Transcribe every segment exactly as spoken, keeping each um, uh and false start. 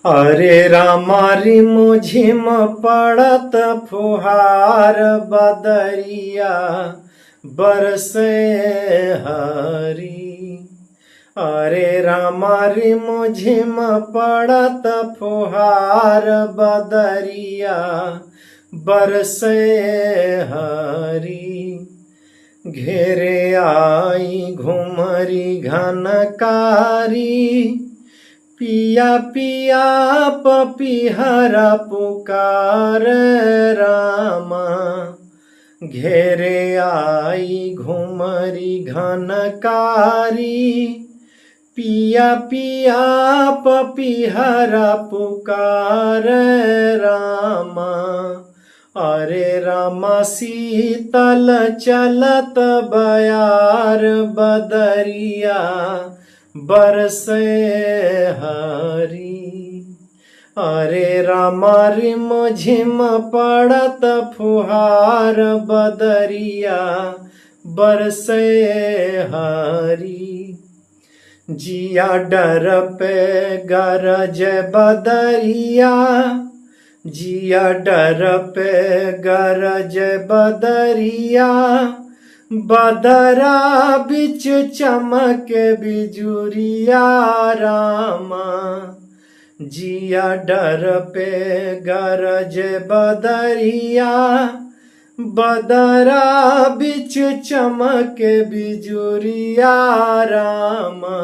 अरे रामा, रिमझिम पड़त फुहार, बदरिया बरसे हरी। अरे रामा, रिमझिम पड़त फुहार, बदरिया बरसे हरी। घेरे आई घुमरी घनकारी, पिया पिया पपिहरा पुकार रामा। घेरे आई घुमरी घनकारी, पिया पिया पपिहरा पुकार रामा। अरे रामा, शीतल चलत बयार, बदरिया बरसे हरी। अरे रामा, रिमझिम पड़त फुहार, बदरिया बरसे हरी। जिया डर पे गरज बदरिया, जिया डर पे गरज बदरिया, बदरा बिच चमक बिजुरिया रामा। जिया डर पे गरज बदरिया, बदरा बिच चमक बिजुरिया रामा।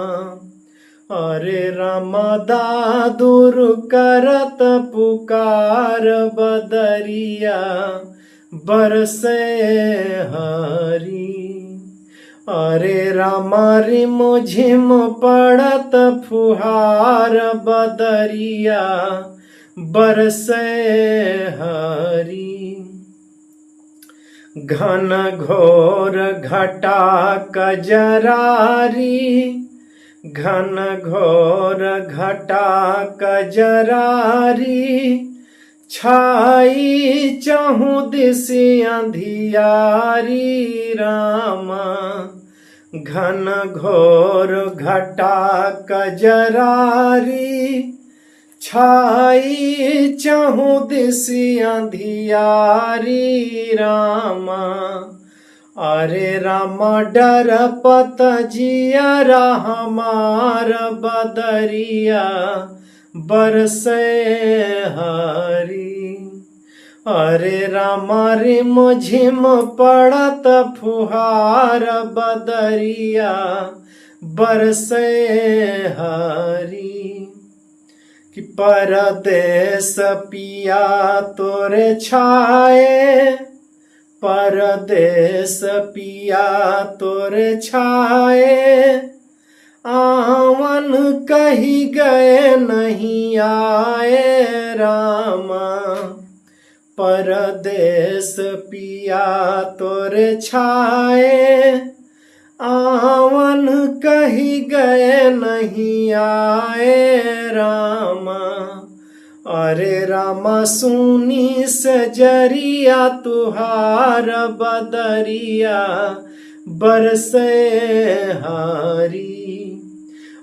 अरे रामा, दादुर करत पुकार, बदरिया बरसे हरी। अरे रामा, रिमझिम पड़त फुहार, बदरिया बरसे हरी। घन घोर घटा कजरारी, घन घोर घटा कजरारी, छाई चहुदिस अंधियारी रामा। घन घोर घटा कजरारी, छाई चहुदिस अंधियारी रामा। अरे रामा, डरपत जियरा हमार, बदरिया बरसे हरी। अरे रामा, रिमझिम पड़त फुहार, बदरिया बरसे हरी। कि परदेस पिया तोरे छाए, परदेस पिया तोरे छाए, आवन कही गए नहीं आए रामा। परदेस पिया तोरे छाए, आवन कही गए नहीं आए रामा। अरे रामा, सुनी सजरिया तुहार, बदरिया बरसे हरी।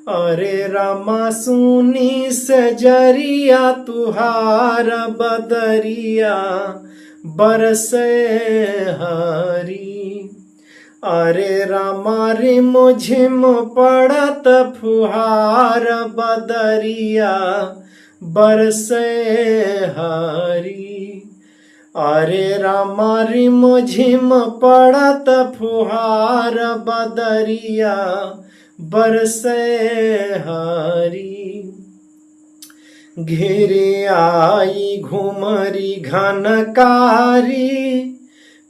अरे रामा, सुनी सजरिया तुहार, बदरिया बरसे हरी। अरे रामा, रिमझिम पड़त फुहार, बदरिया बरसे हरी। अरे रामा, रिमझिम पड़त फुहार, बदरिया बरसे हरी। घेरे आई घुमरी घनकारी,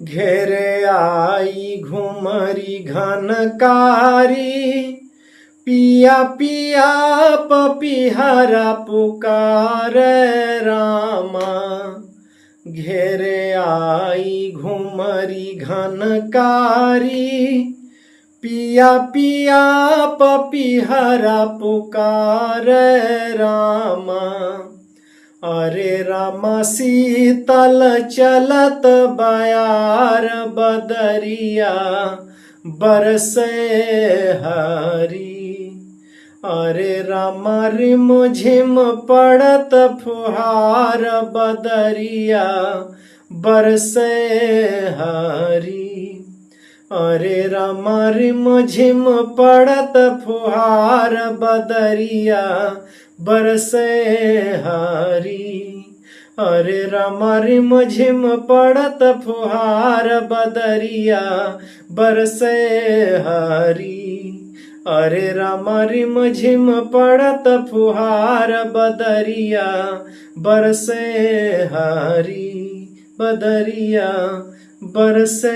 घेरे आई घुमरी घनकारी, पिया पिया पपिहरा पुकार रामा। घेरे आई घुमरी घनकारी, पिया पिया पपिहरा पुकार रामा। अरे रामा, शीतल चलत बयार, बदरिया बरसे हरी। अरे रामा रिम झिम पड़त फुहार बदरिया बरसे हरी। अरे रामा रिम झिम पड़त फुहार बदरिया बरसे हरी। अरे रामा रिम झिम पड़त फुहार बदरिया बरसे हरी। अरे रामा रिम झिम पड़त फुहार बदरिया बरसे हरी। बदरिया बरसे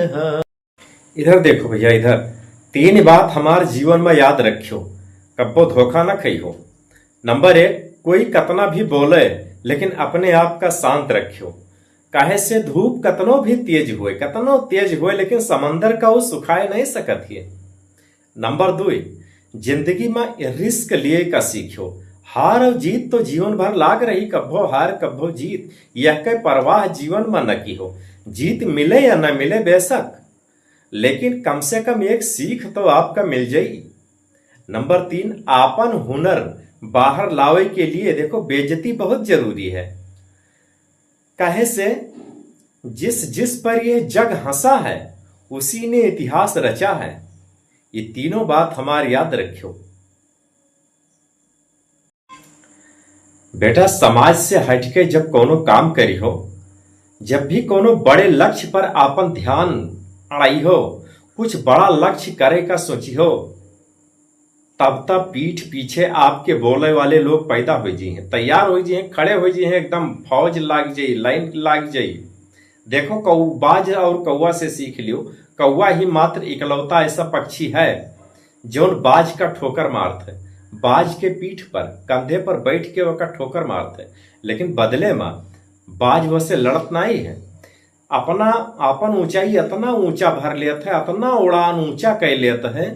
हरी। इधर देखो भैया, इधर तीन बात हमार जीवन में याद रखियो, कब्बो धोखा ना खइहो। नंबर एक, कोई कतना भी बोले, लेकिन अपने आप का शांत रखियो। काहे से धूप कतनो भी तेज होए, कतनो तेज होए, लेकिन समंदर का वो सुखाए नहीं सकत है। नंबर दुई, जिंदगी में रिस्क लिए का सीखियो। हार और जीत तो जीवन भर लाग रही, कब्बो हार कब्बो जीत, यह के परवाह जीवन में न की हो। जीत मिले या न मिले बेशक, लेकिन कम से कम एक सीख तो आपका मिल जाई। नंबर तीन, आपन हुनर बाहर लावे के लिए देखो, बेइज्जती बहुत जरूरी है। काहे से जिस जिस पर ये जग हंसा है, उसी ने इतिहास रचा है। ये तीनों बात हमार याद रखियो। बेटा, समाज से हट के जब कोनो काम करी हो, जब भी कोनो बड़े लक्ष्य पर आपन ध्यान अड़ाई हो, कुछ बड़ा लक्ष्य करे का सोची हो, तब तब पीठ पीछे आपके बोले वाले लोग पैदा हो जी हैं, तैयार हो जी हैं, खड़े हो जी हैं, एकदम फौज लाग जाई, लाइन लाग जाई। देखो, कौ-, बाज और कौवा से सीख लियो। कौवा ही मात्र इकलौता ऐसा पक्षी है जौन बाज का ठोकर मारत है। बाज के पीठ पर, कंधे पर बैठ के ओका ठोकर मारत है, लेकिन बदले में बाज वसे लड़त नहीं है। अपना, अपन ऊंचाई इतना ऊंचा भर लेत है, इतना उड़ान ऊंचा कर लेत है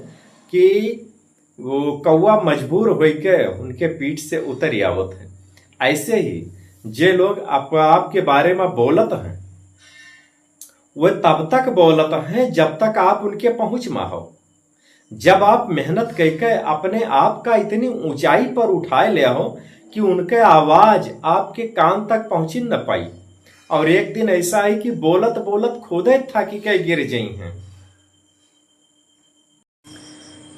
कि वो कौवा मजबूर होइके उनके पीठ से उतर आवत है। ऐसे ही जे लोग आप, आपके बारे में बोलत हैं, वो तब तक बोलत हैं जब तक आप उनके पहुंच में हो। जब आप मेहनत करके अपने आप का इतनी ऊंचाई पर उठाए ले हो कि उनके आवाज आपके कान तक पहुंची न पाई, और एक दिन ऐसा है कि बोलत बोलत खुदे थाकी के गिर जाई हैं।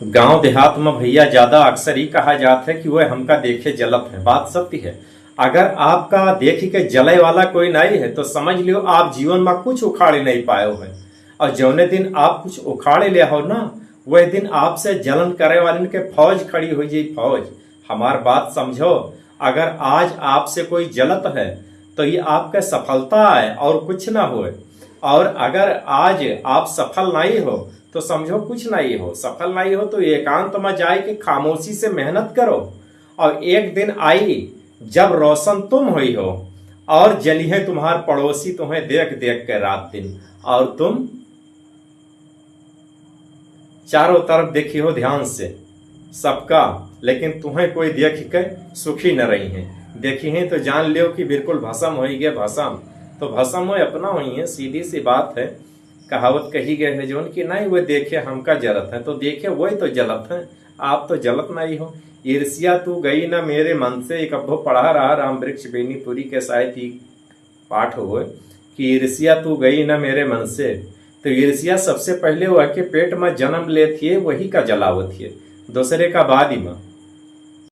गांव देहात में भैया ज्यादा अक्सर ही कहा जात है कि वह हमका देखे जलत है। बात सत्य है। अगर आपका देख के जले वाला कोई नहीं है तो समझ लियो आप जीवन में कुछ उखाड़े नहीं पाए हो है। और जौने दिन आप कुछ उखाड़े ले हो ना, वह दिन आपसे जलन करे वाले के फौज खड़ी हो जाई, फौज। हमार बात समझो, अगर आज आपसे कोई जलत है तो ये आपका सफलता है और कुछ ना होए। और अगर आज आप सफल नहीं हो तो समझो कुछ नहीं हो। सफल नहीं हो तो एकांत में जाए के खामोशी से मेहनत करो, और एक दिन आई जब रोशन तुम हुई हो और जलिहे तुम्हार पड़ोसी तुम्हें देख देख के रात दिन, और तुम चारों तरफ देखी हो ध्यान से सबका, लेकिन तुम्हें कोई देख के सुखी न रही है। देखी है तो जान लियो कि बिल्कुल भसम होई गए, भसम। तो भसम हो अपना हुई है, सीधी सी बात है। कहावत कही गए है जौन कि नहीं वो देखे हमका जलत है, तो देखे वही तो जलत है, आप तो जलत नहीं हो। ईर्ष्या तू गई ना मेरे मन से, एक अब्बो पढ़ा रहा राम वृक्ष बेनीपुरी के शायद ही पाठ हो कि ईर्ष्या तू गई ना मेरे मन से। तो ईर्ष्या सबसे पहले वह के पेट में जन्म लेत हिए, वही का जलावत हिए, दूसरे का बाद ही में।